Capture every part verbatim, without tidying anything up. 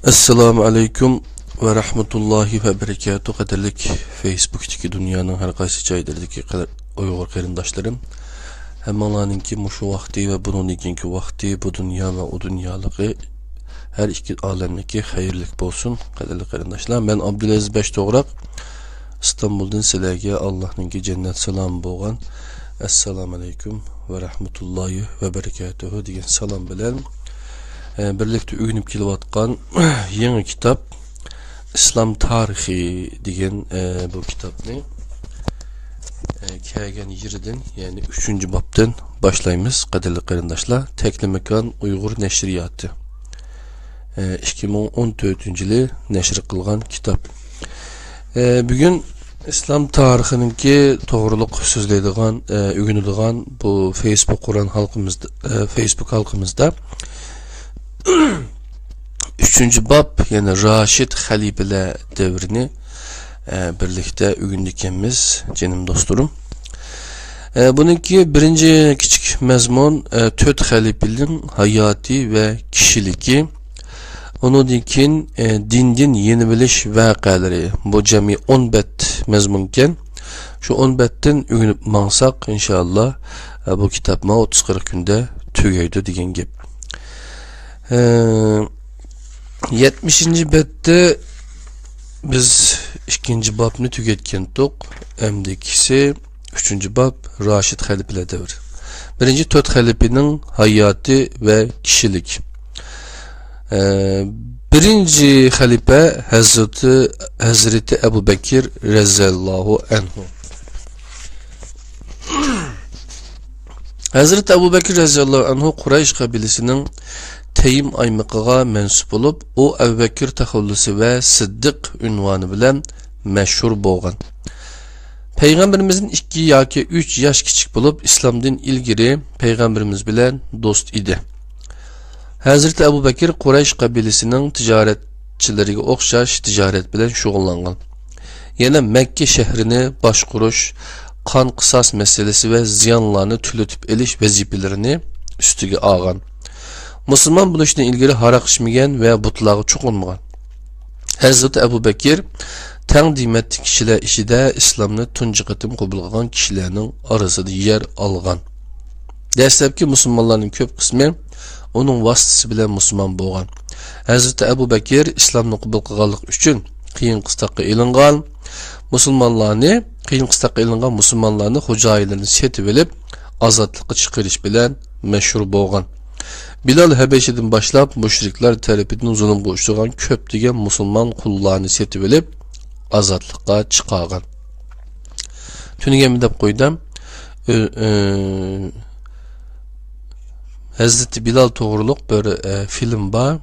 ئەسسالامۇ ئەلەيكۇم ۋە رەھمەتۇللاھى ۋە بەرىكاتۇھ، قەدىرلىك فېيسبۇكتىكى دۇنيانىڭ ھەر قايسى جايلىرىدىكى قەدىر-، ئۇيغۇر قېرىنداشلىرىم. ھەممىڭلارنىڭكى مۇشۇ ۋاقتى ۋە بۇنىڭدىن كېيىنكى ۋاقتى، بۇ دۇنيا ۋە ئۇ دۇنيالىقى ھەر ئىككى ئالەملىكى خەيرلىك بولسۇن، قەدىرلىك قېرىنداشلار. مەن ئابدۇلئەزىز بەشتوغراق، ئىستانبۇلدىن سىلەرگە ئاللاھنىڭكى جەننەت سالامى بولغان ئەسسالامۇ ئەلەيكۇم ۋە رەھمەتۇللاھى ۋە بەرىكاتۇھۇ دېگەن سالام بىلەن، ئە، بىرلىكتە ئۆگىنىپ كېلىۋاتقان يېڭى كىتاب ئىسلام تارىخى دېگەن، ئە، بۇ كىتابنى، ئە، كەلگەن يېرىدىن، يەنى ئۈچىنچى بابتىن باشلايمىز، قەدىرلىك قېرىنداشلار. تەكلىماكان ئۇيغۇر نەشرىياتى، ئە، ئىككى مىڭ ئون تۆتىنچى يىلى نەشر قىلغان كىتاب. ئە، بۈگۈن ئىسلام تارىخىنىڭكى توغرۇلۇق سۆزلەيدىغان، ئە، ئۆگىنىدىغان بۇ فېيسبۇك قۇرئان ھالقىمىزدا، ئە، فېيسبۇك ھالقىمىزدا ئۈچىنچى باب، يەنى راشىد خەلىپىلەر دەۋرىنى، ئە، بىرلىكتە ئۆگىنىدىكەنمىز، جېنىم دوستلىرىم. ئە، بۇنىڭكى بىرىنچى كىچىك مەزمۇن، ئە، تۆت خەلىپىنىڭ ھاياتى ۋە كىشىلىكى. ئۇنىڭدىن كېيىن، ئە، دىندىن يېنىۋېلىش ۋەقەلىرى. بۇ جەمئىي ئون بەت مەزمۇنكەن. شۇ ئون بەتتىن ئۆگىنىپ ماڭساق، ئىنشائاللا، ئە، بۇ كىتاب مانا ئوتتۇز قىرىق كۈندە تۈگەيدۇ دېگەن گەپ. ئە، يەتمىشىنچى بەتتە بىز ئىككىنچى بابنى تۈگەتكەنتۇق. ئەمدىكىسى ئۈچىنچى باب، راشىد خەلىپىلەر دەۋرى. بىرىنچى تۆت خەلىپىنىڭ ھاياتى ۋە كىشىلىك. ئە، بىرىنچى خەلىپە ھەزرىتى، ھەزرىتى ئەبۇ بەكىر رەزىياللاھۇ ئەنھۇ. ھەزرىتى ئەبۇ بەكىر رەزىياللاھۇ ئەنھۇ قۇرەيش قەبىلىسىنىڭ تەيىم ئايمىقىغا مەنسۇپ بولۇپ، ئۇ ئەبۇ بەكىر تەخەللۇسى ۋە سىددىق ئۇنۋانى بىلەن مەشھۇر بولغان. پەيغەمبىرىمىزدىن ئىككى ياكى ئۈچ ياش كىچىك بولۇپ، ئىسلامدىن ئىلگىرى پەيغەمبىرىمىز بىلەن دوست ئىدى. ھەزرىتى ئەبۇ بەكىر قۇرەيش قەبىلىسىنىڭ تىجارەتچىلىرىگە ئوخشاش تىجارەت بىلەن شۇغۇللانغان. يەنە مەككە شەھىرىنى باشقۇرۇش، قان قىساس مەسىلىسى ۋە زىيانلارنى تۈلىتىپ ئېلىش ۋەزىپىلىرىنى ئۈستىگە ئالغان. مۇسۇلمان بولۇشتىن ئىلگىرى ھاراق ئىچمىگەن ۋە بۇتلارغا چوقۇنمىغان. ھەزرىتى ئەبۇ بەكىر تەڭ دېمەتتىكى كىشىلەر ئىچىدە ئىسلامنى تۇنجى قېتىم قوبۇل قىلغان كىشىلەرنىڭ ئارىسىدا يەر ئالغان. دەسلەپكى مۇسۇلمانلارنىڭ كۆپ قىسمى ئۇنىڭ ۋاسىتىسى بىلەن مۇسۇلمان بولغان. ھەزرىتى ئەبۇ بەكىر ئىسلامنى قوبۇل قىلغانلىقى ئۈچۈن قىيىن قىستاققا ئېلىنغان. مۇسۇلمانلارنى، قىيىن قىستاققا ئېلىنغان مۇسۇلمانلارنى خوجايىنلىرىنى سېتىۋېلىپ، ئازادلىققا چىقىرىش بىلەن مەشھۇر بولغان. بىلال ھەبەشىدىن باشلاپ مۇشرىكلار تەرىپىدىن زۇلۇمغا ئۇچرىغان كۆپلىگەن مۇسۇلمان قۇللارنى سېتىۋېلىپ، ئازادلىققا چىقارغان. تۈنۈگۈنمۇ دەپ قويدۇم. ئۆ-، ئۆ-، ھەزرىتى بىلال توغرۇلۇق بىر، ئە، فىلىم بار.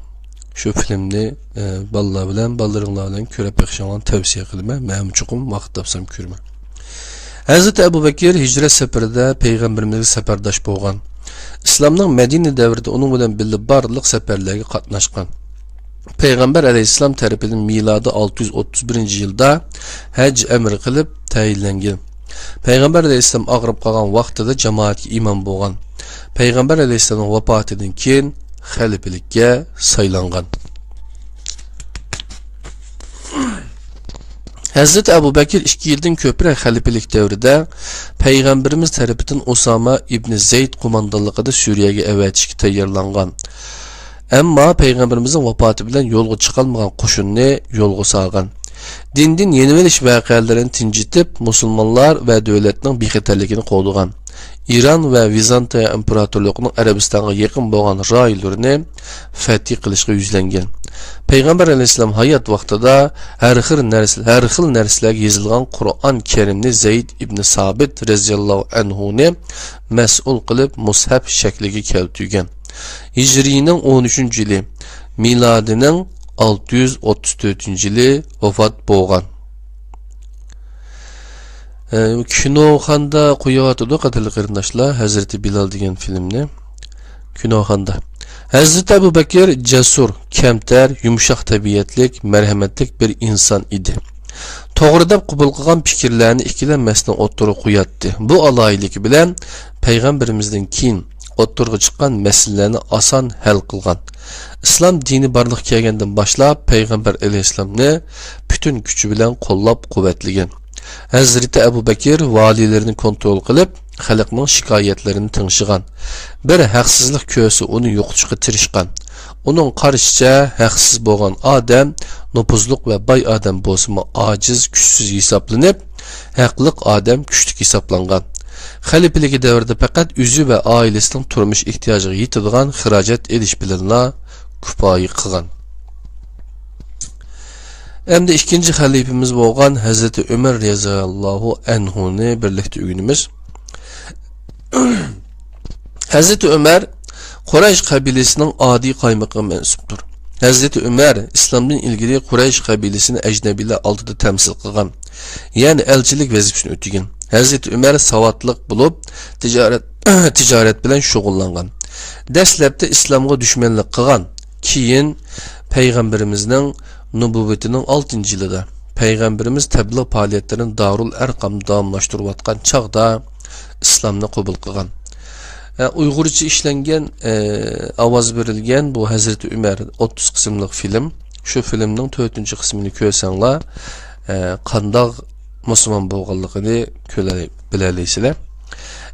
شۇ فىلىمنى، ئە، بالىلار بىلەن، بالىلىرىڭلار بىلەن كۆرۈپ بېقىشىڭلارنى تەۋسىيە قىلىمەن. مەنمۇ چوقۇم ۋاقىت تاپسام كۆرىمەن. ھەزرىتى ئەبۇ بەكىر ھىجرەت سەپىرىدە پەيغەمبىرىمىزگە سەپەرداش بولغان. ئىسلامنىڭ مەدىنە دەۋرىدە ئۇنىڭ بىلەن بىللە بارلىق سەپەرلەرگە قاتناشقان. پەيغەمبەر ئەلەيھىسسالام تەرىپىدىن مىلادىي ئالتە يۈز ئوتتۇز بىرىنچى يىلدا ھەج ئەمرى قىلىپ تەيىنلەنگەن. پەيغەمبەر ئەلەيھىسسالام ئاغرىپ قالغان ۋاقتىدا جامائەتكە ئىمام بولغان. پەيغەمبەر ئەلەيھىسسالامنىڭ ۋاپاتىدىن كېيىن خەلىپىلىككە سايلانغان. ھەزرىتى ئەبۇ بەكىر ئىككى يىلدىن كۆپرەك خەلىپىلىك دەۋرىدە پەيغەمبىرىمىز تەرىپىدىن ئۇسامە ئىبنى زەيد قوماندانلىقىدا سۈرىيەگە ئەۋەتىشكە تەييارلانغان. ئەمما پەيغەمبىرىمىزنىڭ ۋاپاتى بىلەن يولغا چىقالمىغان قوشۇننى يولغا سالغان. دىندىن يېنىۋېلىش ۋەقەلىرىنى تىنجىتىپ، مۇسۇلمانلار ۋە دۆلەتنىڭ بىخەتەرلىكىنى قوغدىغان. ئىران ۋە ۋىزانتىيە ئىمپېراتورلۇقىنىڭ ئەرەبىستانغا يېقىن بولغان رايونلىرىنى فەتھى قىلىشقا يۈزلەنگەن. پەيغەمبەر ئەلەيھىسسالام ھايات ۋاقتىدا ھەر خىل نەرسە، ھەر خىل نەرسىلەرگە يېزىلغان قۇرئان كەرىمنى زەيد ئىبنى سابىت رەزىياللاھۇ ئەنھۇنى مەسئۇل قىلىپ مۇسھەف شەكلىگە كەلتۈرگەن. ھىجرىينىڭ ئون ئۈچىنچى يىلى، مىلادىنىڭ ئالتە يۈز ئوتتۇز تۆتىنچى يىلى ۋاپات بولغان. ئە، كىنوخاندا قويۇۋاتىدۇ، قەدىرلىك قېرىنداشلار، ھەزرىتى بىلال دېگەن فىلىمنى. كىنوخاندا. ھەزرىتى ئەبۇ بەكىر جەسۇر، كەمتەر، يۇمشاق تەبىئەتلىك، مەرھەمەتلىك بىر ئىنسان ئىدى. توغرا دەپ قوبۇل قىلغان پىكىرلەرنى ئىككىلەنمەستىن ئوتتۇرىغا قوياتتى. بۇ ئالاھىدىلىكى بىلەن پەيغەمبىرىمىزدىن كېيىن ئوتتۇرىغا چىققان مەسىلىلەرنى ئاسان ھەل قىلغان. ئىسلام دىنى بارلىققا كەلگەندىن باشلاپ، پەيغەمبەر ئەلەيھىسسالامنى پۈتۈن كۈچى بىلەن قوللاپ-قۇۋۋەتلىگەن. ھەزرىتى ئەبۇ بەكىر ۋالىيلىرىنى كونترول قىلىپ، خەلقنىڭ شىكايەتلىرىنى تىڭشىغان. بىر ھەقسىزلىق كۆرسە، ئۇنى يوقىتىشقا تىرىشقان. ئۇنىڭ قارىشىچە، ھەقسىز بولغان ئادەم نوپۇزلۇق ۋە باي ئادەم بولسىمۇ، ئاجىز، كۈچسىز ھېسابلىنىپ، ھەقلىق ئادەم كۈچلۈك ھېسابلانغان. خەلىپىلىكى دەۋرىدە پەقەت ئۆزى ۋە ئائىلىسىنىڭ تۇرمۇش ئېھتىياجىغا يېتىدىغان خىراجەت ئېلىش بىلەنلا كۇپايە قىلغان. ئەمدى ئىككىنچى خەلىپىمىز بولغان ھەزرىتى ئۆمەر رەزىياللاھۇ ئەنھۇنى بىرلىكتە ئۆگىنىمىز. ھەزرىتى ئۆمەر قۇرەيش قەبىلىسىنىڭ ئادىي قايمىقىغا مەنسۇپتۇر. ھەزرىتى ئۆمەر ئىسلامدىن ئىلگىرى قۇرەيش قەبىلىسىنى ئەجنەبىيلەر ئالدىدا تەمسىل قىلغان، يەنى ئەلچىلىك ۋەزىپىسىنى ئۆتىگەن. ھەزرىتى ئۆمەر ساۋاتلىق بولۇپ، تىجارەت، تىجارەت بىلەن شۇغۇللانغان. دەسلەپتە ئىسلامغا دۈشمەنلىك قىلغان، كېيىن پەيغەمبىرىمىزنىڭ نۇبۇۋۋىتىنىڭ ئالتىنچى يىلىدا پەيغەمبىرىمىز تەبلىغ پائالىيەتلىرىنى دارۇل ئەرقامدا داۋاملاشتۇرۇۋاتقان چاغدا ئىسلامنى قوبۇل قىلغان. ئە، ئۇيغۇرچە ئىشلەنگەن، ئە، ئاۋاز بېرىلگەن بۇ ھەزرىتى ئۆمەر ئوتتۇز قىسىملىق فىلىم. شۇ فىلىمنىڭ تۆتىنچى قىسمىنى كۆرسەڭلار، ئە، قانداق مۇسۇلمان بولغانلىقىنى كۆرە-، بىلەلەيسىلەر.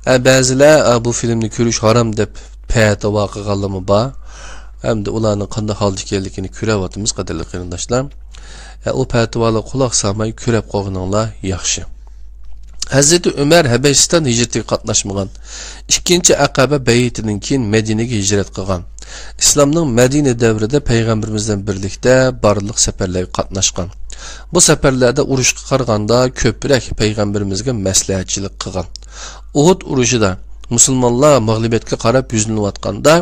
ئە، بەزىلەر، ئە، بۇ فىلىمنى كۆرۈش ھارام دەپ پەتىۋا قىلغانلارمۇ بار. ئەمدى ئۇلارنىڭ قانداق ھالدا ئىكەنلىكىنى كۆرۈۋاتىمىز، قەدىرلىك قېرىنداشلار. ئە، ئۇ پەتىۋالارغا قۇلاق سالماي كۆرۈپ قويغىنىڭلار ياخشى. ھەزرىتى ئۆمەر ھەبەشىستان ھىجرىتىگە قاتناشمىغان. ئىككىنچى ئەقەبە بەيئىتىدىن كېيىن مەدىنىگە ھىجرەت قىلغان. ئىسلامنىڭ مەدىنە دەۋرىدە پەيغەمبىرىمىز بىلەن بىرلىكتە بارلىق سەپەرلەرگە قاتناشقان. بۇ سەپەرلەردە ئۇرۇشقا قارىغاندا كۆپرەك پەيغەمبىرىمىزگە مەسلىھەتچىلىك قىلغان. ئۇھۇد ئۇرۇشىدا مۇسۇلمانلار مەغلۇبىيەتكە قاراپ يۈزلىنىۋاتقاندا،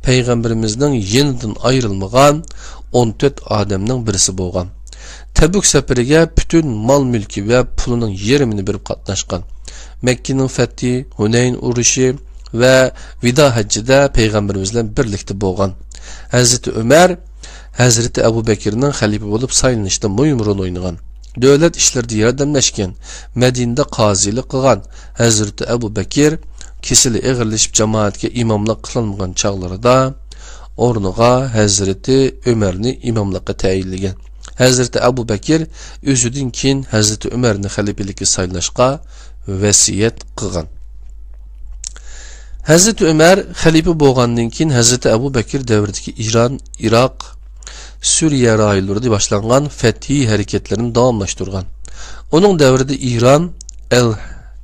پەيغەمبىرىمىزنىڭ يېنىدىن ئايرىلمىغان ئون تۆت ئادەمنىڭ بىرسى بولغان. تەبۈك سەپىرىگە پۈتۈن مال-مۈلكى ۋە پۇلىنىڭ يېرىمىنى بېرىپ قاتناشقان. مەككىنىڭ فەتھى، ھۇنەين ئۇرۇشى ۋە ۋىدا ھەججىدە پەيغەمبىرىمىز بىلەن بىرلىكتە بولغان. ھەزرىتى ئۆمەر ھەزرىتى ئەبۇ بەكىرنىڭ خەلىپە بولۇپ سايلىنىشتا مۇھىم رول ئوينىغان. دۆلەت ئىشلىرىدا ياردەملەشكەن، مەدىنىدە قازىلىق قىلغان. ھەزرىتى ئەبۇ بەكىر كېسىلى ئېغىرلىشىپ، جامائەتكە ئىماملىق قىلالمىغان چاغلىرىدا ئورنىغا ھەزرىتى ئۆمەرنى ئىماملىققا تەيىنلىگەن. ھەزرىتى ئەبۇ بەكىر ئۆزىدىن كېيىن ھەزرىتى ئۆمەرنى خەلىپىلىككە سايلاشقا ۋەسىيەت قىلغان. ھەزرىتى ئۆمەر خەلىپە بولغاندىن كېيىن، ھەزرىتى ئەبۇ بەكىر دەۋرىدىكى ئىران، ئىراق، سۈرىيە رايونلىرىدا باشلانغان فەتھىي ھەرىكەتلىرىنى داۋاملاشتۇرغان. ئۇنىڭ دەۋرىدە ئىران، ئەل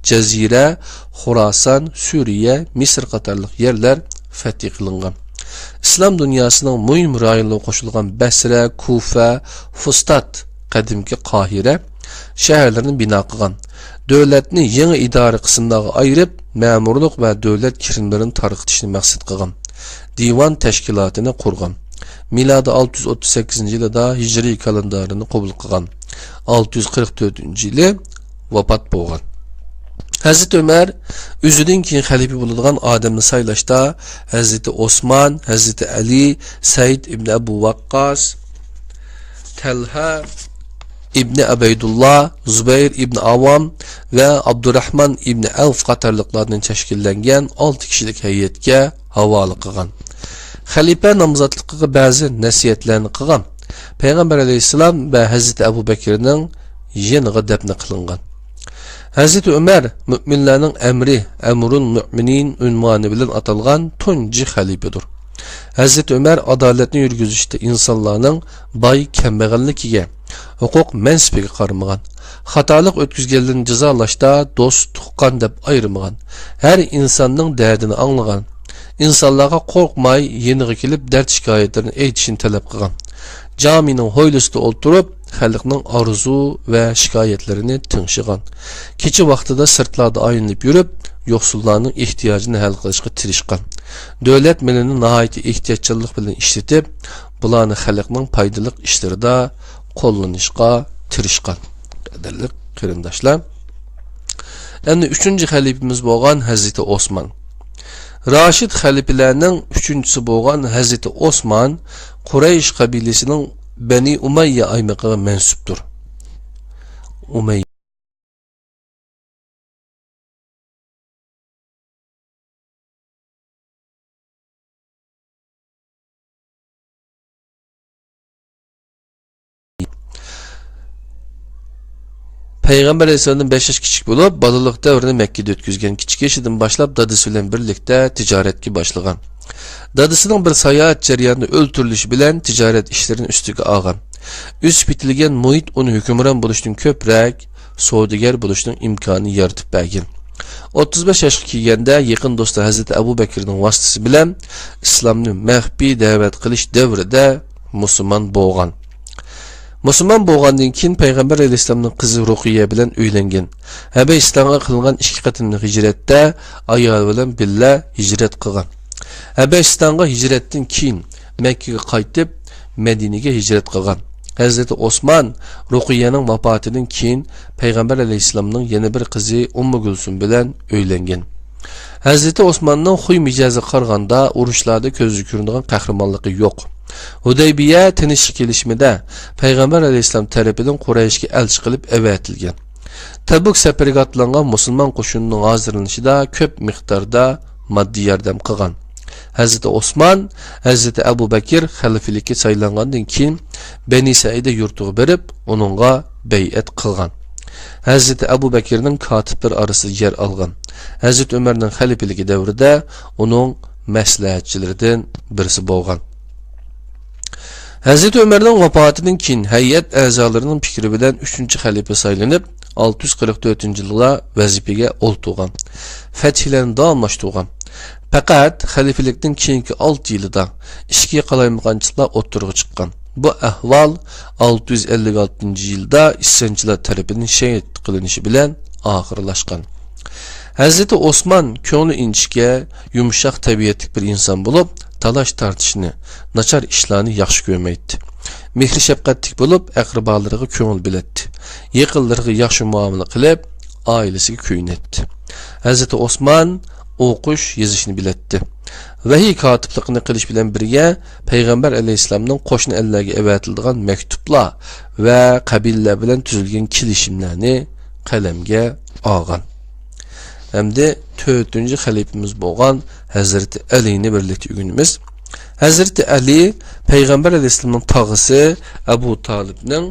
جەزىرە، خوراسان، سۈرىيە، مىسىر قاتارلىق يەرلەر فەتھى قىلىنغان. ئىسلام دۇنياسىنىڭ مۇھىم رايونلىرىغا قوشۇلغان بەسرە، كۇفە، فۇستات، قەدىمكى قاھىرە شەھەرلىرىنى بىنا قىلغان. دۆلەتنى يېڭى ئىدارە قىسىملارغا ئايرىپ، مەمۇرلۇق ۋە دۆلەت كىرىملىرىنى تارقىتىشنى مەقسەت قىلغان. دىۋان تەشكىلاتىنى قۇرغان. مىلادىي ئالتە يۈز ئوتتۇز سەككىزىنچى يىلىدا ھىجرىي كالېندارىنى قوبۇل قىلغان. ئالتە يۈز قىرىق تۆتىنچى يىلى ۋاپات بولغان. ھەزرىتى ئۆمەر ئۆزىدىن كېيىن خەلىپە بولىدىغان ئادەمنى سايلاشتا ھەزرىتى ئوسمان، ھەزرىتى ئەلى، سەئىد ئىبن ئەبۇ ۋەققاس، تەلھە ئىبنى ئەبەيدۇللا، زۇبەير ئىبنى ئاۋام ۋە ئابدۇراھمان ئىبنى ئەۋف قاتارلىقلاردىن تەشكىللەنگەن ئالتە كىشىلىك ھەيئەتكە ھاۋالە قىلغان. خەلىپە نامزاتلىقىغا بەزى نەسىھەتلەرنى قىلغان. پەيغەمبەر ئەلەيھىسسالام ۋە ھەزرىتى ئەبۇ بەكرىنىڭ يېنىغا دەپنە قىلىنغان. ھەزرىتى ئۆمەر مۆمىنلەرنىڭ ئەمرى، ئەمرۇل مۆمىنىن ئۇنۋانى بىلەن ئاتالغان تۇنجى خەلىپىدۇر. ھەزرىتى ئۆمەر ئادالەتنى يۈرگۈزۈشتە ئىنسانلارنىڭ باي كەمبەغەللىكىگە، ھوقۇق مەنسىپىگە قارىمىغان. خاتالىق ئۆتكۈزگەنلەرنى جازالاشتا دوست، تۇغقان دەپ ئايرىمىغان. ھەر ئىنساننىڭ دەردىنى ئاڭلىغان. ئىنسانلارغا قورقماي يېنىغا كېلىپ دەرد شىكايەتلىرىنى ئېيتىشنى تەلەپ قىلغان. جامىنىڭ ھويلىسىدا ئولتۇرۇپ، خەلقنىڭ ئارزۇ ۋە شىكايەتلىرىنى تىڭشىغان. كېچە ۋاقتىدا سىرتلاردا ئايلىنىپ يۈرۈپ، يوقسۇللارنىڭ ئېھتىياجىنى ھەل قىلىشقا تىرىشقان. دۆلەت مېلىنى ناھايىتى ئېھتىياتچانلىق بىلەن ئىشلىتىپ، بۇلارنى خەلقنىڭ پايدىلىق ئىشلىرىدا قوللىنىشقا تىرىشقان. قەدىرلىك قېرىنداشلار، ئەمدى ئۈچىنچى خەلىپىمىز بولغان ھەزرىتى ئوسمان. راشىد خەلىپىلەرنىڭ ئۈچىنچىسى بولغان ھەزرىتى ئوسمان قۇرەيش قەبىلىسىنىڭ بەنى ئۇمەييە ئايمىقىغا مەنسۇپتۇر. ئۇمەييە. پەيغەمبەر ئەلەيھىسسالامدىن بەش ياش كىچىك بولۇپ، بالىلىق دەۋرىنى مەككىدە ئۆتكۈزگەن. كىچىك يېشىدىن باشلاپ دادىسى بىلەن بىرلىكتە تىجارەتكە باشلىغان. دادىسىنىڭ بىر ساياھەت جەريانىدا ئۆلتۈرۈلۈشى بىلەن تىجارەت ئىشلىرىنى ئۈستىگە ئالغان. ئۆسۈپ يېتىلگەن مۇھىت ئۇنى ھۆكۈمران بولۇشتىن كۆپرەك سودىگەر بولۇشنىڭ ئىمكانىنى يارىتىپ بەرگەن. ئوتتۇز بەش ياشقا كەلگەندە يېقىن دوستى ھەزرىتى ئەبۇ بەكرىنىڭ ۋاسىتىسى بىلەن ئىسلامنى مەخپىي دەۋەت قىلىش دەۋرىدە مۇسۇلمان بولغان. مۇسۇلمان بولغاندىن كېيىن پەيغەمبەر ئەلەيھىسسالامنىڭ قىزى رۇقىيە بىلەن ئۆيلەنگەن. ھەبەشىستانغا قىلىنغان ئىككى قېتىملىق ھىجرەتتە ئايالى بىلەن بىللە ھىجرەت قىلغان. ھەبەشىستانغا ھىجرەتتىن كېيىن مەككىگە قايتىپ، مەدىنىگە ھىجرەت قىلغان. ھەزرىتى ئوسمان رۇقىيەنىڭ ۋاپاتىدىن كېيىن پەيغەمبەر ئەلەيھىسسالامنىڭ يەنە بىر قىزى ئۇممۇ گۈلسۇم بىلەن ئۆيلەنگەن. ھەزرىتى ئوسماننىڭ خۇي مىجەزىگە قارىغاندا ئۇرۇشلاردا كۆزگە كۆرۈنىدىغان قەھرىمانلىقى يوق. ھۇدەيبىيە تىنچلىق كېلىشىمىدە پەيغەمبەر ئەلەيھىسسالام تەرىپىدىن قۇرەيشكە ئەلچى قىلىپ ئەۋەتىلگەن. تەبۇك سەپىرىگە ئاتلانغان مۇسۇلمان قوشۇنىنىڭ ھازىرلىنىشىدا كۆپ مىقداردا ماددىي ياردەم قىلغان. ھەزرىتى ئوسمان، ھەزرىتى ئەبۇ بەكىر خەلىپىلىككە سايلانغاندىن كېيىن، بەنى سەئىدە يۇرتىغا بېرىپ، ئۇنىڭغا بەيئەت قىلغان. ھەزرىتى ئەبۇ بەكىرنىڭ كاتىپلىرى ئارىسىدا يەر ئالغان. ھەزرىتى ئۆمەرنىڭ خەلىپىلىكى دەۋرىدە ئۇنىڭ مەسلىھەتچىلىرىدىن بىرسى بولغان. ھەزرىتى ئۆمەرنىڭ ۋاپاتىدىن كېيىن، ھەيئەت ئەزالىرىنىڭ پىكرى بىلەن ئۈچىنچى خەلىپە سايلىنىپ، ئالتە يۈز قىرىق تۆتىنچى يىلدا ۋەزىپىگە ئولتۇرغان. فەتھلەرنى داۋاملاشتۇرغان. پەقەت خەلىپىلىكتىن كېيىنكى ئالتە يىلىدا ئىچكى قالايمىقانچىلىقلار ئوتتۇرىغا چىققان. بۇ ئەھۋال ئالتە يۈز ئەللىك ئالتىنچى يىلدا ئىسيانچىلار تەرىپىدىن شېھىت قىلىنىشى بىلەن ئاخىرلاشقان. ھەزرىتى ئوسمان كۆڭلى ئىنچىكە، يۇمشاق تەبىئەتلىك بىر ئىنسان بولۇپ، تالاش-تارتىشنى، ناچار ئىشلارنى ياخشى كۆرمەيتتى. مېھرى-شەپقەتلىك بولۇپ، ئەقرىبالىرىغا كۆڭۈل بۆلەتتى. يېقىنلىرىغا ياخشى مۇئامىلە قىلىپ، ئائىلىسىگە كۆيۈنەتتى. ھەزرىتى ئوسمان ئوقۇش، يېزىشنى بىلەتتى. ۋەھىي كاتىپلىقىنى قىلىش بىلەن بىرگە، پەيغەمبەر ئەلەيھىسسالامنىڭ قوشنا ئەللەرگە ئەۋەتىلىدىغان مەكتۇپلار ۋە قەبىلىلەر بىلەن تۈزۈلگەن كېلىشىملەرنى قەلەمگە ئالغان. ئەمدى تۆتىنچى خەلىپىمىز بولغان ھەزرىتى ئەلىنى بىرلىكتە ئۆگىنىمىز. ھەزرىتى ئەلى پەيغەمبەر ئەلەيھىسسالامنىڭ تاغىسى ئەبۇ تالىپنىڭ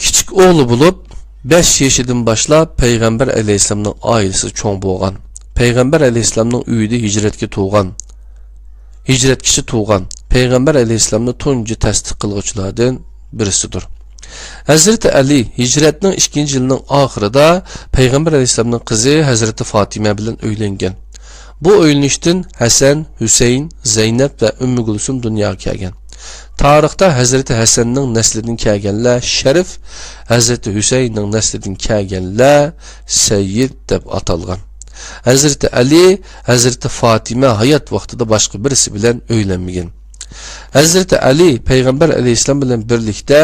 كىچىك ئوغلى بولۇپ، بەش يېشىدىن باشلاپ پەيغەمبەر ئەلەيھىسسالامنىڭ ئائىلىسىدە چوڭ بولغان. پەيغەمبەر ئەلەيھىسسالامنىڭ ئۆيىدە ھىجرەتكە تۇغان، ھىجرەتكىچە تۇغان، پەيغەمبەر ئەلەيھىسسالامنى تۇنجى تەستىق قىلغۇچىلاردىن بىرسىدۇر. ھەزرىتى ئەلى ھىجرەتنىڭ ئىككىنچى يىلىنىڭ ئاخىرىدا پەيغەمبەر ئەلەيھىسسالامنىڭ قىزى ھەزرىتى فاتىمە بىلەن ئۆيلەنگەن. بۇ ئۆيلىنىشتىن ھەسەن، ھۈسەيىن، زەينەپ ۋە ئۈممى گۈلسۇم دۇنياغا كەلگەن. تارىختا ھەزرىتى ھەسەننىڭ نەسلىدىن كەلگەنلەر شەرىپ، ھەزرىتى ھۈسەيىننىڭ نەسلىدىن كەلگەنلەر سەييىد دەپ ئاتالغان. ھەزرىتى ئەلى، ھەزرىتى فاتىمە ھايات ۋاقتىدا باشقا بىرسى بىلەن ئۆيلەنمىگەن. ھەزرىتى ئەلى پەيغەمبەر ئەلەيھىسسالام بىلەن بىرلىكتە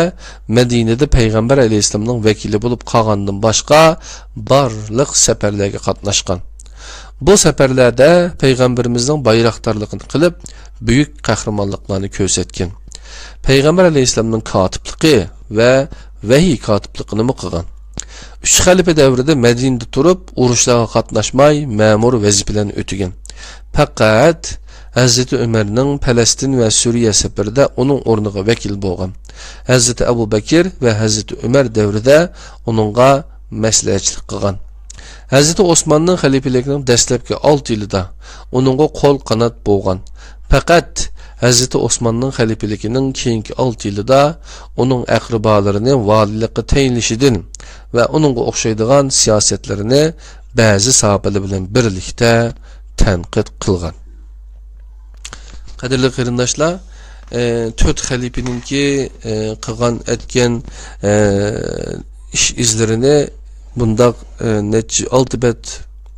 مەدىنىدە پەيغەمبەر ئەلەيھىسسالامنىڭ ۋەكىلى بولۇپ قالغاندىن باشقا، بارلىق سەپەرلەرگە قاتناشقان. بۇ سەپەرلەردە پەيغەمبىرىمىزنىڭ بايراقدارلىقىنى قىلىپ، بۈيۈك قەھرىمانلىقلارنى كۆرسەتكەن. پەيغەمبەر ئەلەيھىسسالامنىڭ كاتىپلىقى ۋە ۋەھىي كاتىپلىقىنىمۇ قىلغان. ئۈچ خەلىپە دەۋرىدە مەدىنىدە تۇرۇپ، ئۇرۇشلارغا قاتناشماي، مەمۇرىي ۋەزىپىلەرنى ئۆتىگەن. پەقەت ھەزرىتى ئۆمەرنىڭ پەلەستىن ۋە سۈرىيە سەپىرىدە ئۇنىڭ ئورنىغا ۋەكىل بولغان. ھەزرىتى ئەبۇ بەكىر ۋە ھەزرىتى ئۆمەر دەۋرىدە ئۇنىڭغا مەسلىھەتچىلىك قىلغان. ھەزرىتى ئوسماننىڭ خەلىپىلىكىنىڭ دەسلەپكى ئالتە يىلىدا ئۇنىڭغا قول قانات بولغان. پەقەت ھەزرىتى ئوسماننىڭ خەلىپىلىكىنىڭ كېيىنكى ئالتە يىلىدا ئۇنىڭ ئەقرىبالىرىنى ۋالىيلىققا تەيىنلىشىدىن ۋە ئۇنىڭغا ئوخشايدىغان سىياسەتلىرىنى بەزى ساھابىلەر بىلەن بىرلىكتە تەنقىد قىلغان. قەدىرلىك قېرىنداشلار، ئە، تۆت خەلىپىنىڭكى، ئە، قىلغان، ئەتكەن، ئە، ئىش ئىزلىرىنى بۇنداق، ئە، نەچچە، ئالتە بەت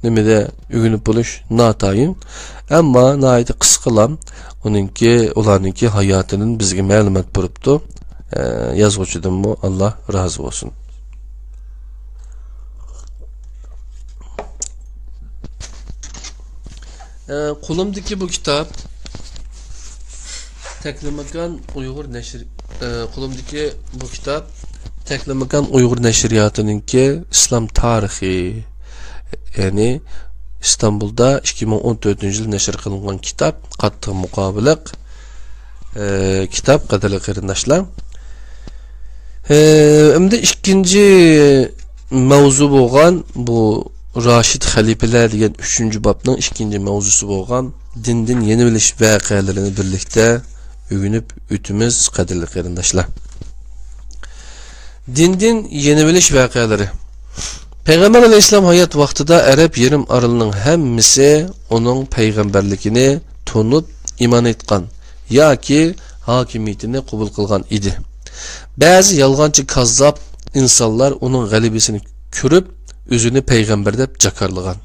نېمىدە ئۆگىنىپ بولۇش ناتايىن. ئەمما ناھايىتى قىسقىلا ئۇنىڭكى، ئۇلارنىڭكى ھاياتىدىن بىزگە مەلۇمات بېرىپتۇ. ئە، يازغۇچىدىنمۇ ئاللا رازى بولسۇن. ئە، قولۇمدىكى بۇ كىتاب تەكلىماكان ئۇيغۇر نەشر-، ئە، قولۇمدىكى بۇ كىتاب تەكلىماكان ئۇيغۇر نەشرىياتىنىڭكى ئىسلام تارىخى، يەنى ئىستانبۇلدا ئىككى مىڭ ئون تۆتىنچى يىل نەشر قىلىنغان كىتاب، قاتتىق مۇقابىلىق، ئە، كىتاب، قەدىرلىك قېرىنداشلار. ھە، ئەمدى ئىككىنچى مەۋزۇ بولغان بۇ راشىد خەلىپىلەر دېگەن ئۈچىنچى بابنىڭ ئىككىنچى مەۋزۇسى بولغان دىندىن يېنىۋېلىش ۋەقەلىرىنى بىرلىكتە ئۆگىنىپ ئۆتىمىز، قەدىرلىك قېرىنداشلار. دىندىن يېنىۋېلىش ۋەقەلىرى. پەيغەمبەر ئەلەيھىسسالام ھايات ۋاقتىدا ئەرەب يېرىم ئارىلىنىڭ ھەممىسى ئۇنىڭ پەيغەمبەرلىكىنى تونۇپ ئىمان ئېيتقان ياكى ھاكىمىيىتىنى قوبۇل قىلغان ئىدى. بەزى يالغانچى كاززاپ ئىنسانلار ئۇنىڭ غەلىبىسىنى كۆرۈپ، ئۆزىنى پەيغەمبەر دەپ جاكارلىغان.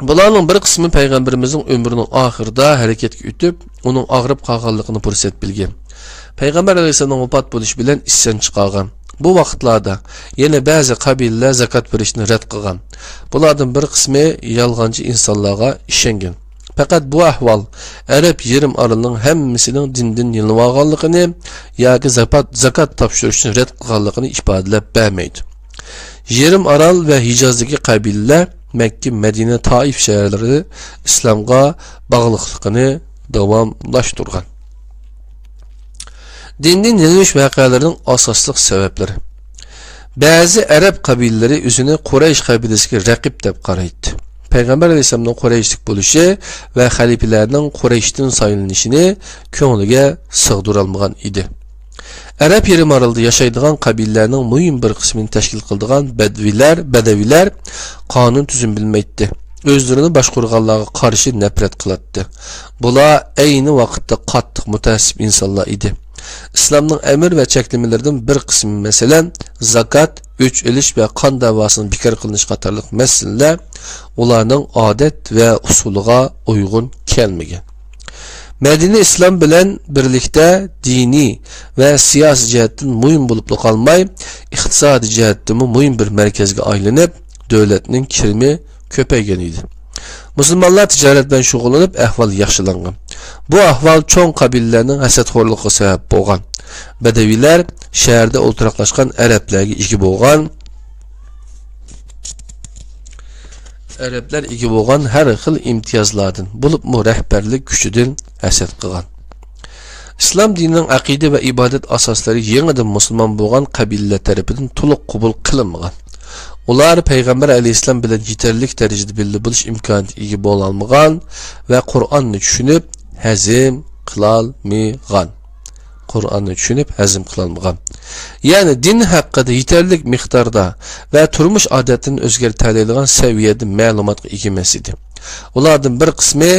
بۇلارنىڭ بىر قىسمى پەيغەمبىرىمىزنىڭ ئۆمرىنىڭ ئاخىرىدا ھەرىكەتكە ئۆتۈپ، ئۇنىڭ ئاغرىپ قالغانلىقىنى پۇرسەت بىلگەن. پەيغەمبەر ئەلەيھىسسالامنىڭ ۋاپات بولۇشى بىلەن ئىسيان چىقارغان. بۇ ۋاقىتلاردا يەنە بەزى قەبىلىلەر زاكات بېرىشنى رەت قىلغان. بۇلاردىن بىر قىسمى يالغانچى ئىنسانلارغا ئىشەنگەن. پەقەت بۇ ئەھۋال ئەرەب يېرىم ئارىلىنىڭ ھەممىسىنىڭ دىندىن يېنىۋالغانلىقىنى ياكى زاپات-، زاكات تاپشۇرۇشنى رەت قىلغانلىقىنى ئىپادىلەپ بەرمەيدۇ. يېرىم ئارال ۋە ھىجازدىكى قەبىلىلەر مەككە، مەدىنە، تائىف شەھەرلىرى ئىسلامغا باغلىقلىقىنى داۋاملاشتۇرغان. دىندىن يېنىۋېلىش ۋەقەلىرىنىڭ ئاساسلىق سەۋەبلىرى. بەزى ئەرەب قەبىلىلىرى ئۆزىنى قۇرەيش قەبىلىسىگە رەقىب دەپ قارايتتى. پەيغەمبەر ئەلەيھىسسالامنىڭ قۇرەيشلىك بولۇشى ۋە خەلىپىلەرنىڭ قۇرەيشتىن سايلىنىشىنى كۆڭلىگە سىغدۇرالمىغان ئىدى. ئەرەب يېرىم ئارىلىدا ياشايدىغان قەبىلىلەرنىڭ مۇھىم بىر قىسمىنى تەشكىل قىلىدىغان بەدۋىلەر، بەدەۋىلەر قانۇن تۈزۈم بىلمەيتتى. ئۆزلىرىنى باشقۇرغانلارغا قارشى نەپرەت قىلاتتى. بۇلار ئەينى ۋاقىتتا قاتتىق مۇتەئەسسىپ ئىنسانلار ئىدى. ئىسلامنىڭ ئەمىر ۋە چەكلىمىلىرىدىن بىر قىسمى، مەسىلەن، زاكات، ئۆچ ئېلىش ۋە قان دەۋاسىنىڭ بىكار قىلىنىشى قاتارلىق مەسىلىلەر ئۇلارنىڭ ئادەت ۋە ئۇسۇلىغا ئۇيغۇن كەلمىگەن. مەدىنە ئىسلام بىلەن بىرلىكتە دىنىي ۋە سىياسىي جەھەتتىن مۇھىم بولۇپلا قالماي، ئىقتىسادىي جەھەتتىمۇ مۇھىم بىر مەركەزگە ئايلىنىپ، دۆلەتنىڭ كىرىمى كۆپەيگەن ئىدى. مۇسۇلمانلار تىجارەت بىلەن شۇغۇللىنىپ، ئەھۋال ياخشىلانغان. بۇ ئەھۋال چوڭ قەبىلىلەرنىڭ ھەسەتخورلۇقىغا سەۋەب بولغان. بەدەۋىيلەر شەھەردە ئولتۇراقلاشقان ئەرەبلەرگە ئىگە بولغان، ئەرەبلەر ئىگە بولغان ھەر خىل ئىمتىيازلاردىن، بولۇپمۇ رەھبەرلىك كۈچىدىن ھەسەت قىلغان. ئىسلام دىنىنىڭ ئەقىدە ۋە ئىبادەت ئاساسلىرى يېڭىدىن مۇسۇلمان بولغان قەبىلىلەر تەرىپىدىن تولۇق قوبۇل قىلىنمىغان. ئۇلار پەيغەمبەر ئەلەيھىسسالام بىلەن يېتەرلىك دەرىجىدە بىللە بولۇش ئىمكانىيىتىگە ئىگە بولالمىغان ۋە قۇرئاننى چۈشىنىپ، ھەزىم قىلالمىغان. قۇرئاننى چۈشىنىپ، ھەزىم قىلالمىغان. يەنى دىن ھەققىدە يېتەرلىك مىقداردا ۋە تۇرمۇش ئادەتلىرىنى ئۆزگەرتەلەيدىغان سەۋىيەدە مەلۇماتقا ئىگە ئەمەس ئىدى. ئۇلاردىن بىر قىسمى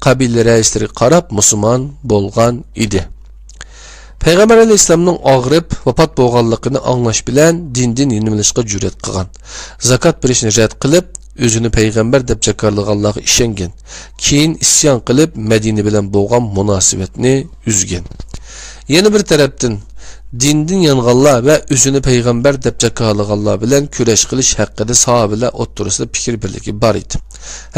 قەبىلە رەئىسلىرىگە قاراپ مۇسۇلمان بولغان ئىدى. پەيغەمبەر ئەلەيھىسسالامنىڭ ئاغرىپ ۋاپات بولغانلىقىنى ئاڭلاش بىلەن دىندىن يېنىۋېلىشقا جۈرئەت قىلغان. زاكات بېرىشنى رەت قىلىپ، ئۆزىنى پەيغەمبەر دەپ جاكارلىغانلارغا ئىشەنگەن. كېيىن ئىسيان قىلىپ، مەدىنە بىلەن بولغان مۇناسىۋەتنى ئۈزگەن. يەنە بىر تەرەپتىن، دىندىن يانغانلار ۋە ئۆزىنى پەيغەمبەر دەپ جاكارلىغانلار بىلەن كۈرەش قىلىش ھەققىدە ساھابىلەر ئوتتۇرىسىدا پىكىر بىرلىكى بار ئىدى.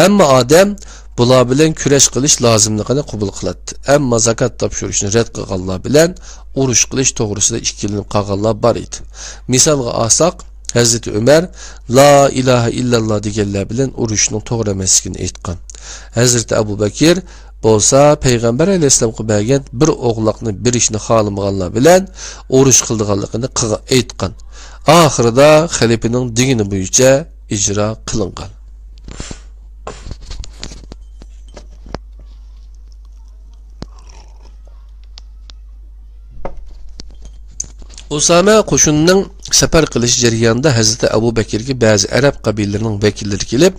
ھەممە ئادەم بۇلار بىلەن كۈرەش قىلىش لازىملىقىنى قوبۇل قىلاتتى. ئەمما زاكات تاپشۇرۇشنى رەت قىلغانلار بىلەن ئۇرۇش قىلىش توغرىسىدا ئىككىلىنىپ قالغانلار بار ئىدى. مىسالغا ئالساق، ھەزرىتى ئۆمەر لا ئىلاھە ئىللاللا دېگەنلەر بىلەن ئۇرۇشۇشنىڭ توغرا ئەمەسلىكىنى ئېيتقان. ھەزرىتى ئەبۇ بەكىر بولسا پەيغەمبەر ئەلەيھىسسالامغا بەرگەن بىر ئوغلاقنى بېرىشنى خالىمىغانلار بىلەن ئۇرۇش قىلىدىغانلىقىنى قىغا-، ئېيتقان. ئاخىرىدا خەلىپىنىڭ دېگىنى بويىچە ئىجرا قىلىنغان. ئۇسامە قوشۇنىنىڭ سەپەر قىلىش جەريانىدا ھەزرىتى ئەبۇ بەكىرگە بەزى ئەرەب قەبىلىلىرىنىڭ ۋەكىللىرى كېلىپ،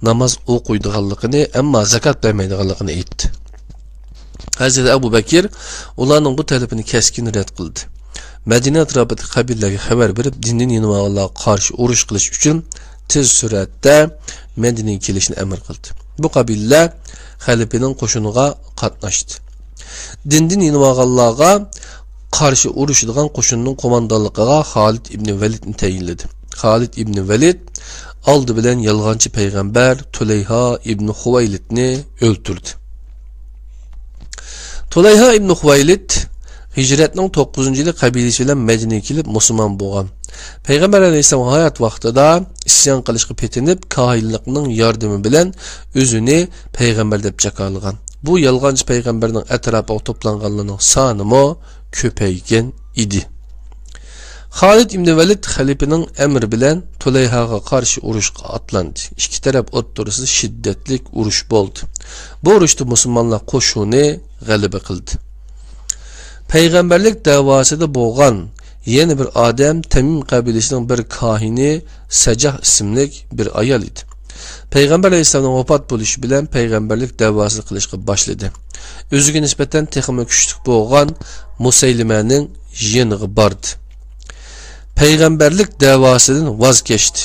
ناماز ئوقۇيدىغانلىقىنى، ئەمما زاكات بەرمەيدىغانلىقىنى ئېيتتى. ھەزرىتى ئەبۇ بەكىر ئۇلارنىڭ بۇ تەلىپىنى كەسكىن رەت قىلدى. مەدىنە ئەتراپىدىكى قەبىلىلەرگە خەۋەر بېرىپ، دىندىن يېنىۋالغانلارغا قارشى ئۇرۇش قىلىش ئۈچۈن تېز سۈرئەتتە مەدىنىگە كېلىشنى ئەمر قىلدى. بۇ قەبىلىلەر خەلىپىنىڭ قوشۇنىغا قاتناشتى. دىندىن يېنىۋالغانلارغا قارشى ئۇرۇشىدىغان قوشۇننىڭ قوماندانلىقىغا خالىد ئىبنى ۋەلىدنى تەيىنلىدى. خالىد ئىبنى ۋەلىد ئالدى بىلەن يالغانچى پەيغەمبەر تۇلەيھا ئىبنى خۇۋەيلىدنى ئۆلتۈردى. تۇلەيھا ئىبنى خۇۋەيلىد ھىجرەتنىڭ توققۇزىنچى يىلى قەبىلىسى بىلەن مەدىنىگە كېلىپ مۇسۇلمان بولغان. پەيغەمبەر ئەلەيھىسسالام ھايات ۋاقتىدا ئىسيان قىلىشقا پېتىنىپ، كاھىنلىقنىڭ ياردىمى بىلەن ئۆزىنى پەيغەمبەر دەپ جاكارلىغان. بۇ يالغانچى پەيغەمبەرنىڭ ئەتراپىغا توپلانغانلارنىڭ سانىمۇ كۆپەيگەن ئىدى. خالىد ئىبن ۋەلىد خەلىپىنىڭ ئەمرى بىلەن تۇلەيھاغا قارشى ئۇرۇشقا ئاتلاندى. ئىككى تەرەپ ئوتتۇرىسىدا شىددەتلىك ئۇرۇش بولدى. بۇ ئۇرۇشتا مۇسۇلمانلار قوشۇنى غەلىبە قىلدى. پەيغەمبەرلىك دەۋاسىدا بولغان يەنە بىر ئادەم تەمىم قەبىلىسىنىڭ بىر كاھىنى سەجاھ ئىسىملىك بىر ئايال ئىدى. پەيغەمبەر ئەلەيھىسسالامنىڭ ۋاپات بولۇشى بىلەن پەيغەمبەرلىك دەۋاسىنى قىلىشقا باشلىدى. ئۆزىگە نىسبەتەن تېخىمۇ كۈچلۈك بولغان مۇسەيلىمەنىڭ يېنىغا باردى. پەيغەمبەرلىك دەۋاسىدىن ۋاز كەچتى.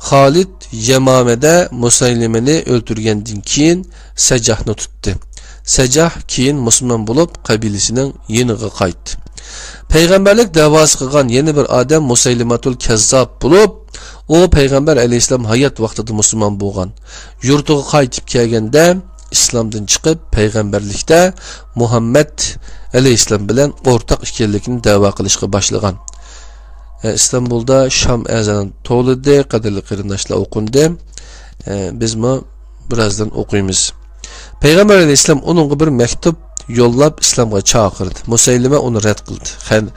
خالىد يەمامەدە مۇسەيلىمىنى ئۆلتۈرگەندىن كېيىن سەجاھنى تۇتتى. سەجاھ كېيىن مۇسۇلمان بولۇپ، قەبىلىسىنىڭ يېنىغا قايتتى. پەيغەمبەرلىك دەۋاسى قىلغان يەنە بىر ئادەم مۇسەيلىمەتۇل كەززاب بولۇپ، ئۇ پەيغەمبەر ئەلەيھىسسالام ھايات ۋاقتىدا مۇسۇلمان بولغان. يۇرتىغا قايتىپ كەلگەندە، ئىسلامدىن چىقىپ، پەيغەمبەرلىكتە مۇھەممەد ئەلەيھىسسالام بىلەن ئورتاق ئىكەنلىكىنى دەۋا قىلىشقا باشلىغان. ئە، ئىستانبۇلدا شام ئەزانى توۋلىدى، قەدىرلىك قېرىنداشلار، ئوقۇندى. ئە، بىزمۇ بىرازدىن ئوقۇيمىز. پەيغەمبەر ئەلەيھىسسالام ئۇنىڭغا بىر مەكتۇپ يوللاپ، ئىسلامغا چاقىردى. مۇسەيلىمە ئۇنى رەت قىلدى. خەن-،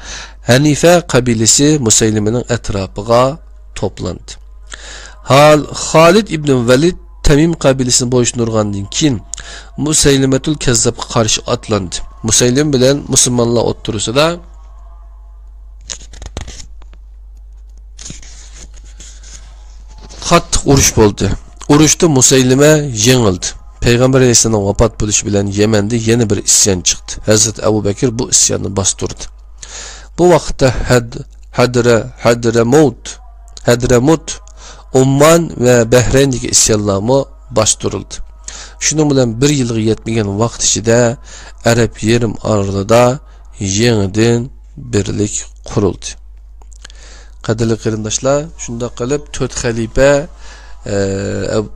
ھەنىفە قەبىلىسى مۇسەيلىمىنىڭ ئەتراپىغا توپلاندى. ھال-، خالىد ئىبن ۋەلىد تەمىم قەبىلىسىنى بويسۇندۇرغاندىن كېيىن، مۇسەيلىمەتۇل كەززابقا قارشى ئاتلاندى. مۇسەيلىمە بىلەن مۇسۇلمانلار ئوتتۇرىسىدا قاتتىق ئۇرۇش بولدى. ئۇرۇشتا مۇسەيلىمە يېڭىلدى. پەيغەمبەر ئەلەيھىسسالامنىڭ ۋاپات بولۇشى بىلەن يەمەندە يەنە بىر ئىسيان چىقتى. ھەزرىتى ئەبۇ بەكىر بۇ ئىسياننى باستۇردى. بۇ ۋاقىتتا ھەد-، ھەدرە-، ھەدرەمۇت، ھەدرەمۇت، ئوممان ۋە بەھرەيندىكى ئىسيانلارمۇ باستۇرۇلدى. شۇنىڭ بىلەن بىر يىلغا يەتمىگەن ۋاقىت ئىچىدە ئەرەب يېرىم ئارىلىدا يېڭىدىن بىرلىك قۇرۇلدى. قەدىرلىك قېرىنداشلار، شۇنداق قىلىپ تۆت خەلىپە، ئە، ئەب-،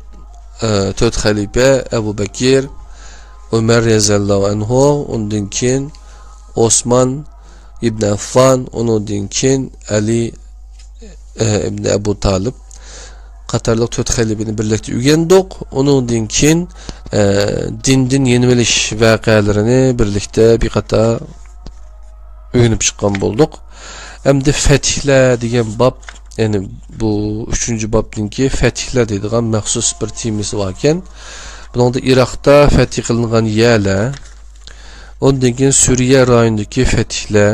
ئە، تۆت خەلىپە ئەبۇ بەكىر، ئۆمەر رەزىياللاھۇ ئەنھۇ، ئۇندىن كېيىن ئوسمان ئىبن ئەففان، ئۇنىڭدىن كېيىن ئەلى، ئە، ئىبن ئەبۇ تالىپ قاتارلىق تۆت خەلىپىنى بىرلىكتە ئۆگەندۇق. ئۇنىڭدىن كېيىن، ئە، دىندىن يېنىۋېلىش ۋەقەلىرىنى بىرلىكتە بىر قاتار ئۆگىنىپ چىققان بولدۇق. ئەمدى فەتھلەر دېگەن باب، يەنى بۇ ئۈچىنچى بابتىن كېيىن فەتھلەر دەيدىغان مەخسۇس بىر تېمىسى باركەن. بۇنىڭدا ئىراقتا فەتھ قىلىنغان يەرلەر، ئۇندىن كېيىن سۈرىيە رايونىدىكى فەتھلەر،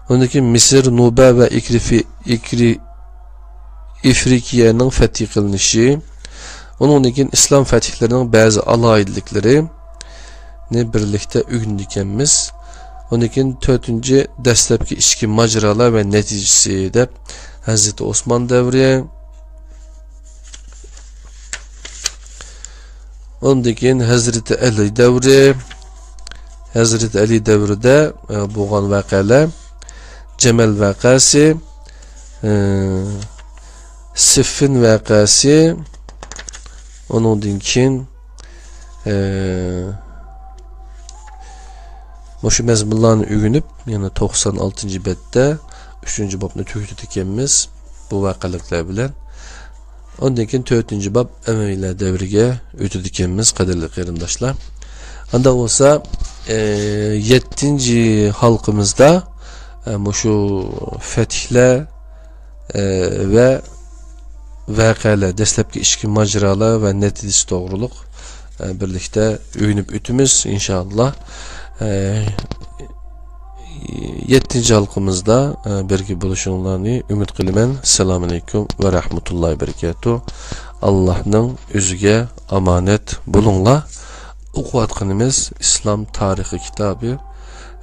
ئۇندىن كېيىن مىسىر، نۇبە ۋە ئىكرىفى-، ئىكرى-، ئىفرىقىيەنىڭ فەتھ قىلىنىشى، ئۇنىڭدىن كېيىن ئىسلام فەتھلىرىنىڭ بەزى ئالاھىدىلىكلىرىنى بىرلىكتە ئۆگىنىدىكەنمىز. ئۇندىن كېيىن تۆتىنچى، دەسلەپكى ئىچكى ماجىرالار ۋە نەتىجىسى دەپ، ھەزرىتى ئوسمان دەۋرى، ئۇندىن كېيىن ھەزرىتى ئەلى دەۋرى، ھەزرىتى ئەلى دەۋرىدە، ئە، بولغان ۋەقەلەر، جەمەل ۋەقەسى، ئە، سىففىن ۋەقەسى، ئۇنىڭدىن كېيىن، ئە، مۇشۇ مەزمۇنلارنى ئۆگىنىپ، يەنە توقسان ئالتىنچى بەتتە ئۈچىنچى بابنى تۈگىتىدىكەنمىز بۇ ۋەقەلىكلەر بىلەن. ئۇندىن كېيىن تۆتىنچى باب ئەمەۋىيلەر دەۋرىگە ئۆتىدىكەنمىز، قەدىرلىك قېرىنداشلار. ئاندا بولسا، ئە، يەتتىنچى ھالقىمىزدا، ئە، مۇشۇ فەتھلەر، ئە، ۋە ۋەقەلەر، دەسلەپكى ئىچكى ماجىرالار ۋە نەتىجىسى توغرۇلۇق، ئە، بىرلىكتە ئۆگىنىپ ئۆتىمىز، ئىنشائاللا. ئە، يەتتىنچى ھالقىمىزدا، ئە، بىرگە بولۇشۇڭلارنى ئۈمىد قىلىمەن. ئەسسالامۇ ئەلەيكۇم ۋە رەھمەتۇللاھى ۋە بەرىكاتۇھ. ئاللاھنىڭ ئۆزىگە ئامانەت بولۇڭلار. ئوقۇۋاتقىنىمىز ئىسلام تارىخى كىتابى،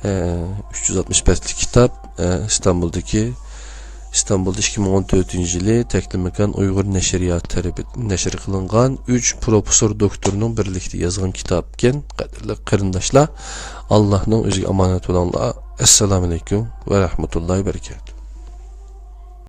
ئە، ئۈچ يۈز ئاتمىش بەتلىك كىتاب، ئە، ئىستانبۇلدىكى، ئىستانبۇلدا ئىككى مىڭ ئون تۆتىنچى يىلى تەكلىماكان ئۇيغۇر نەشرىياتى تەرىپىدىن نەشر قىلىنغان، ئۈچ پروفېسسور دوكتورنىڭ بىرلىكتە يازغان كىتابكەن. قەدىرلىك قېرىنداشلار، ئاللاھنىڭ ئۆزىگە ئامانەت بولۇڭلار. ئەسسالامۇ ئەلەيكۇم ۋە رەھمەتۇللاھى ۋە بەرىكاتۇھ.